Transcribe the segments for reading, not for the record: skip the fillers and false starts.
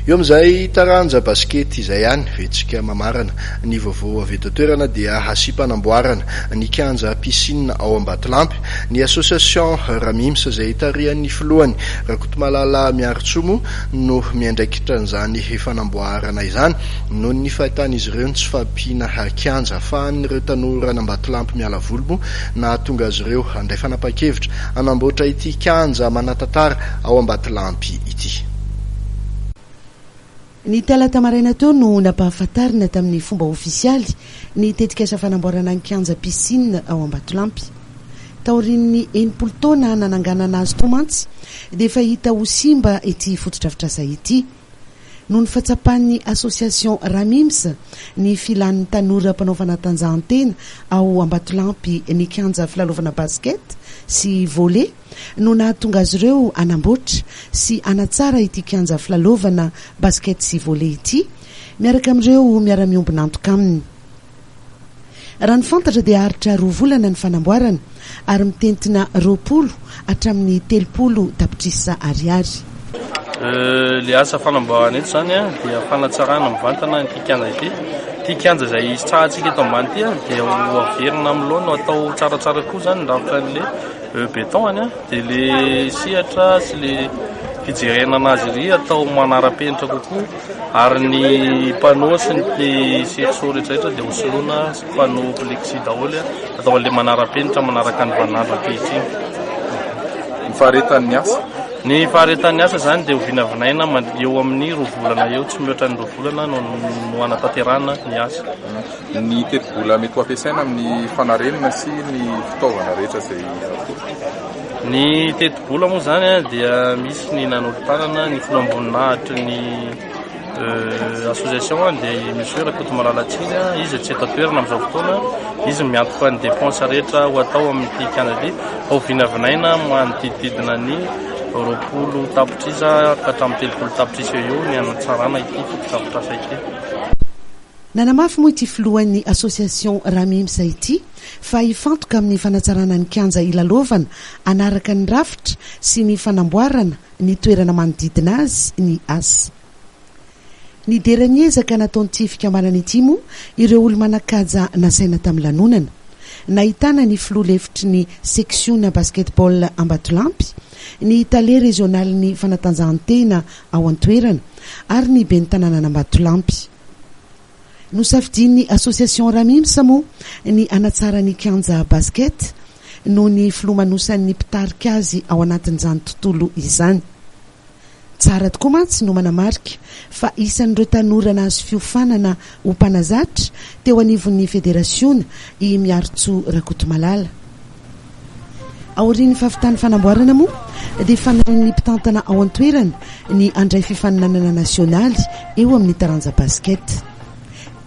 Eo amin'izay taranja basikety izay ihany, vetsika mamarana ny vaovao avy eto an-toerana dia hasiam-panamboarana ny kianja piscine ao Ambatolampy ny association Ramims izay tarihan'ny filohany Rakotomalala Miarintsoa moa no miandraikitra an'izany fanamboarana izany noho ny fahitan'izy ireo ny tsy fahampiana kianja ahafahan'ireo tanoran'Ambatolampy miala voly moa nahatonga azy ireo handray fanapahan-kevitra hanamboatra ity kianja manan-tantara ao Ambatolampy ity. Ny talata maraina teo no nampahafantarina tamin'ny fomba ofisialy ny tetikasa fanamboarana ny kianja piscine ao Ambatolampy. Taorian'ny 60 taona nananganana azy tao mantsy dia efa hita ho simba ity fotodrafitrasa ity. Noho ny fahatsapan'ny Association Ramims ny filan'ny tanora mpanao fanatanjahantena ao Ambatolampy ny kianja filalaovana basket sy volley no nahatonga azy ireo hanamboatra sy hanatsara ity kianja filalaovana basket sy volley ity miaraka amin'ireo miara-miombon'antoka aminy. Raha ny fantatra dia haharitra roa volana ny fanamboarana ary mitentina 20 hatramin'ny 30 tapitrisa ariary. Ilay asa fanamboarana eto izany dia fanatsarana mivantana ity kianja ity. Ity kianja izay hisitrahantsika eto ambany ity dia ho averina amin'ny laoniny, ho atao tsaratsara koa izany ny rafitra an'ilay béton any. Dia ilay sehatra sy ilay fijerena anazy iry atao manara-penitra kokoa. Ary ny panneau sy ny cerceau rehetra rehetra dia hosoloina panneau plexi daholo atao an'ilay manara-penitra manaraka ny vaninandro ankehitriny. Ny faharetan'ny asa? Ny faharetan'ny asa izany dia ho vinavinaina eo amin'ny roa volana eo, tsy mihoatra ny roa volana no no hanatanterahana ny asa. Ny tetibola mety ho ampiasaina amin'ny fanarenana sy ny fitaovana rehetra izay atolotra? Ny tetibola moa izany dia misy ny nanolo-tanana ny filoham-boninahitry ny association dia i Monsieur Rakotomalala Tsiry, izy tsy eto an-toerana amin'izao fotoana, izy no miantoka ny dépense rehetra ho atao amin'ity kianja ity, fa ho vinavinaina manodidididina ny 20 tapitrisa ka hatramin'ny 30 tapitrisa eo eo ny hanatsarana ity fotodrafitrasa ity. Nanamafy moa ity filohan'ny Association Ramims ity fa hifantoka amin'ny fanatsarana ny kianja hilalaovana hanaraka ny rafitra sy ny fanamboarana ny toerana manodidina azy ny asa. Nidera ny ezaka nataon'ity fikambanana ity moa ireo olo-manan-kaja nasaina tamin'ny lanonana. Nahitana ny filoha lefitry ny seksiona basketball Ambatolampy, ny tale rezionalin'ny fanatanjahantena ao an-toerana ary ny ben'ny tanànan'Ambatolampy. Nosafidian'ny Association Ramims moa ny hanatsara ny kianja basket noho ny filomanosan'ny mpitarika azy ao anatin'izany tontolo izany. Tsara tokoa mantsy no manamarika fa isan'ireo tanora nahazo fiofanana ho mpanazatra teo anivon'ny federasiona i Miarintsoa Rakotomalala. Aorian'ny fahavitan'ny fanamboarana moa dia fanahin'ny mpitantana ao an-toerana ny handray fifaninanana nasionaly eo amin'ny taranja basket.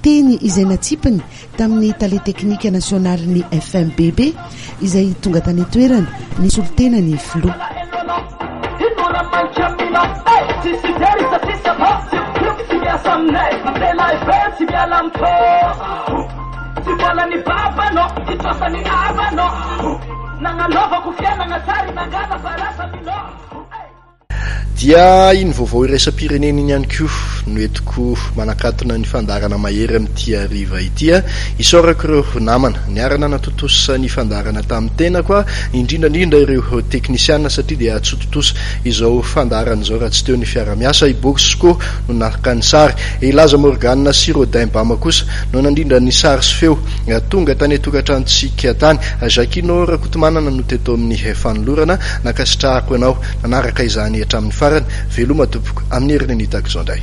Teny izay natsipiny tamin'ny tale teknika nasionalin'ny FMBB izay tonga tany an-toerana nisolo tena ny filoha. Tsy mbola ny babanao, tsy trosan'ny havanao Nagnanaovako fiainagna tsara nangala fa lasa minao Dia iny vaovao iraisam-pirenena iny ihany koa no entiko manakatona ny fandaharana mahery amin'ity hariva ity. Isaorako ireo namana niara-nanatontosa ny fandaharana tamin'ny tenako, indrindra indrindra ireo teknisiana satria dia tsy ho tontosa izao fandaharana izao raha tsy teo ny fiara-miasa. I Bosco no naka ny sary, i Laza Morgane sy Rodin Bama kosa no nandrindra ny sary sy feo tonga tany an-tokantranontsika tany. Jacquino Rakotomanana no teto amin'ny fanolorana. Nankasitrahako anao nanaraka izany hatramin'ny farany. Veloma tompoko. Amin'ny heriny ny tahaka izao indray.